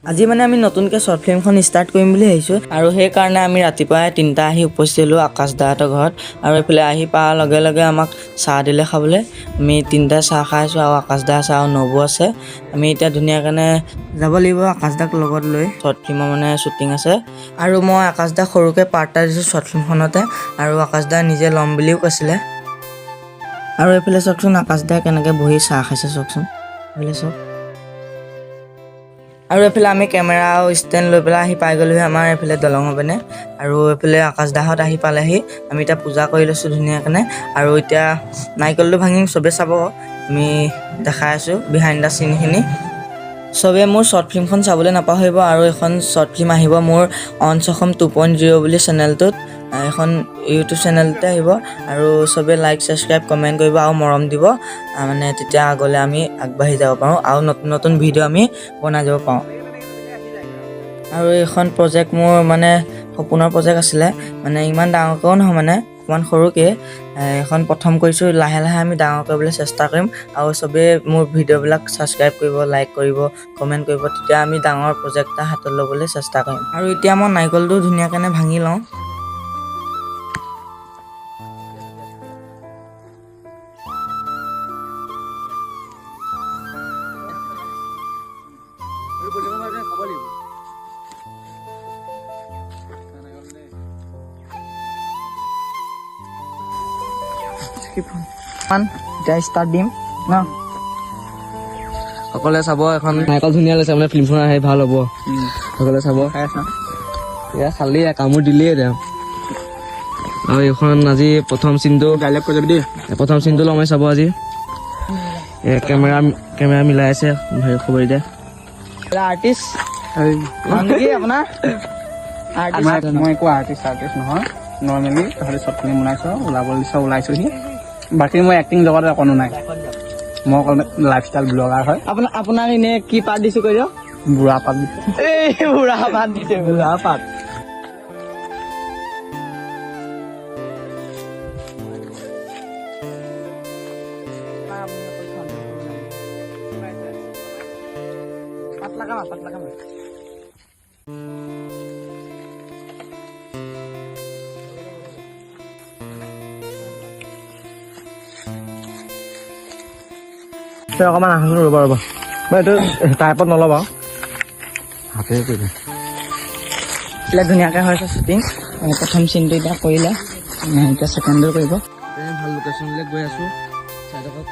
আজি মানে আমি নতুনকৈ শ্বৰ্ট ফিল্মখন ষ্টাৰ্ট কৰিম বুলি ভাবিছোঁ আৰু সেইকাৰণে আমি ৰাতিপুৱাই 3টা আহি উপস্থিত হ'লোঁ আকাশ দাহঁতৰ ঘৰত। আৰু এইফালে আহি পোৱাৰ লগে লগে আমাক চাহ দিলে খাবলৈ। আমি 3টা চাহ খাইছোঁ আৰু আকাশ দা আছে আৰু নবৌ আছে। আমি এতিয়া ধুনীয়াকৈ যাব লাগিব আকাশ দাক লগত লৈ। শ্বৰ্ট ফিল্মৰ মানে শ্বুটিং আছে আৰু মই আকাশ দাক সৰুকৈ পাৰ্ট এটা দিছোঁ শ্বৰ্ট ফিল্মখনতে আৰু আকাশ দা নিজে ল'ম বুলিও কৈছিলে। আৰু এইফালে চাওকচোন আকাশ দাই কেনেকৈ বহি চাহ খাইছে, চাওকচোন এইফালে চাওক। আৰু এইফালে আমি কেমেৰা আৰু ষ্টেণ্ড লৈ পেলাই আহি পাই গ'লোহি আমাৰ এইফালে দলঙৰ পিনে। আৰু এইফালে আকাশ দাহঁত আহি পালেহি। আমি এতিয়া পূজা কৰি লৈছোঁ ধুনীয়াকৈ আৰু এতিয়া নাৰিকলটো ভাঙিম, চবেই চাব। আমি দেখাই আছোঁ বিহাইণ্ড the চিনখিনি। চবে মোৰ শ্বৰ্ট ফিল্মখন চাবলৈ নাপাহৰিব। আৰু এখন শ্বৰ্ট ফিল্ম আহিব মোৰ অনছ অসম 2.0 বুলি চেনেলটোত, এখন ইউটিউব চেনেলতে আহিব। আৰু চবে লাইক, ছাবস্ক্ৰাইব, কমেণ্ট কৰিব আৰু মৰম দিব, মানে তেতিয়া আগলৈ আমি আগবাঢ়ি যাব পাৰোঁ আৰু নতুন নতুন ভিডিঅ' আমি বনাই যাব পাৰোঁ। আৰু এইখন প্ৰজেক্ট মোৰ মানে সপোনৰ প্ৰজেক্ট আছিলে, মানে ইমান ডাঙৰকৈও নহয়, মানে অকণমান সৰুকৈ এখন প্ৰথম কৰিছোঁ। লাহে লাহে আমি ডাঙৰ কৰিবলৈ চেষ্টা কৰিম আৰু চবেই মোৰ ভিডিঅ'বিলাক ছাবস্ক্ৰাইব কৰিব, লাইক কৰিব, কমেণ্ট কৰিব, তেতিয়া আমি ডাঙৰ প্ৰজেক্ট এটা হাতত ল'বলৈ চেষ্টা কৰিম। আৰু এতিয়া মই নাৰিকলটো ধুনীয়াকৈ ভাঙি লওঁ। এতিয়া ষ্টাৰ্ট দিম ন। সকলোৱে চাব, এখন নাৰিকল ধুনীয়া লৈছে, মানে ফিল্মখন আহি ভাল হ'ব, সকলোৱে চাব। এয়া খালি কামোৰ দিলেই তেওঁ। আৰু এইখন আজি প্ৰথম চিনটো ডাইলগ কৈ যাবি দেই। প্ৰথম চিনটো ল'ম চাব আজি। কেমেৰা কেমেৰা মিলাই আছে হেৰি খবৰ দিয়া। আৰ্টিষ্ট কি আপোনাৰ? মই একো আৰ্টিষ্ট আৰ্টিষ্ট নহয়, নৰ্মেলি তহঁতি শ্বৰ্ট ফিল্ম বনাইছ, ওলাব দিছ, ওলাইছোহি। বাকী মই এক্টিং জগতত অকণো নাই, মই অকল লাইফষ্টাইল ব্লগাৰ হয়। আপোনাক এনেই কি পাত দিছো কৈ দিয়ক। বুঢ়া পাত দিছে। এই বুঢ়া পাত দিছে, বুঢ়া পাত। অকণমান আহোঁ, ৰ'বা ৰ'বা, মই এইটো টাইপত নল'ব আৰু হাতেৰে কৰিম। এইবিলাক ধুনীয়াকৈ হৈছে শ্বুটিং। প্ৰথম চিনটো এতিয়া কৰিলে, এতিয়া ছেকেণ্ডটো কৰিব। ভাল লোকেশ্যনলৈ গৈ আছোঁ, চাই থাকক।